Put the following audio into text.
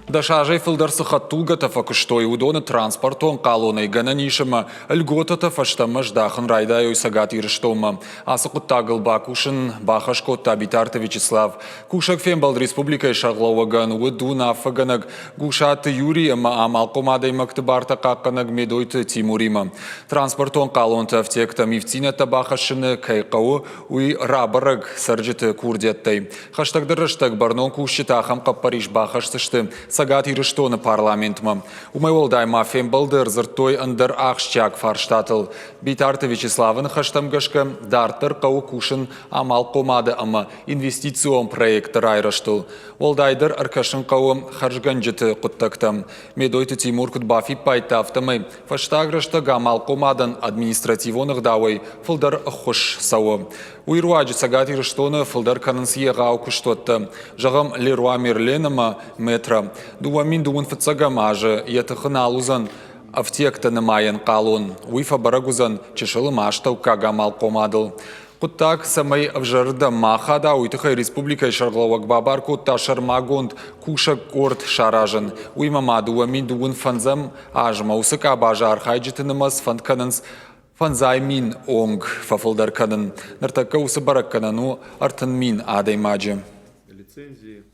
Дӕс азӕй фылдӕр цы хӕдтулгӕтӕ фӕкуыстой, уыдоны транспортон хъалонӕй гӕнӕн ис ӕмӕ льготӕтӕ фӕстӕмӕ здахын райдайой Цӕгат Ирыстонмӕ. Ацы хъуыддагыл бакусын бахӕс кодта Битарты Вячеслав. Кусӕг фембӕлд республикӕйы сӕргълӕууӕгӕн уыд уынаффӕгӕнӕг Гусаты Юрий ӕмӕ амалхъом адӕймӕгты бартӕ хъахъхъӕнӕг Медойты Тимуримӕ. Транспортон хъалонты ӕфтиӕгтӕм ивддзинӕдтӕ бахӕссыны кӕй хъӕуы, уый рабӕрӕг цӕрджыты курдиӕттӕй. Хӕстӕгдӕр рӕстӕг бӕрнон кусджытӕ ахӕм хъӕппӕрис бахӕсдзысты Цӕгат Ирыстоны парламентмӕ. Уымӕй уӕлдай ма фембӕлды ӕрдзырдтой ӕндӕр ахсджиаг фарстатыл. Битарты Вячеславы ныхӕстӕм гӕсгӕ, дарддӕр хъӕуы кусын амалхъомады ӕмӕ инвестицион проектты райрӕзтыл. Уӕлдайдӕр ӕркӕсын хъӕуы хӕрзгӕнджыты хъуыддӕгтӕм. Медойты Тимур куыд бафиппайдта, афтӕмӕй фӕстаг рӕстӕг амалхъомадӕн административон ӕгъдауӕй фылдӕр ӕххуыс цӕуы. Уый руаджы Цӕгат Ирыстоны фылдӕр кӕнынц егъау куыстуӕттӕ, зӕгъӕм, Леруа Мерлен ӕмӕ Метро. 2025 азы йӕ тыхы нал уыдзӕн ӕфтиӕгтӕ нымайӕн хъалон. Уый фӕбӕрӕг уыдзӕн чысыл ӕмӕ астӕуккаг амалхъомадыл. Хъуыддаг цӕмӕй ӕвзӕрырдӕм ма ахада, уый тыххӕй республикӕйы сӕргълӕууӕг бабар кодта сӕрмагонд кусӕг къорд саразын. Уыимӕ ма 2025 азмӕ уыцы къабазы архайджыты нымӕц фӕнд кӕнынц 5000 онг фӕфылдӕр кӕнын. Ныртӕккӕ уыцы бӕрӕггӕнӕн у 30 000 адӕймаджы.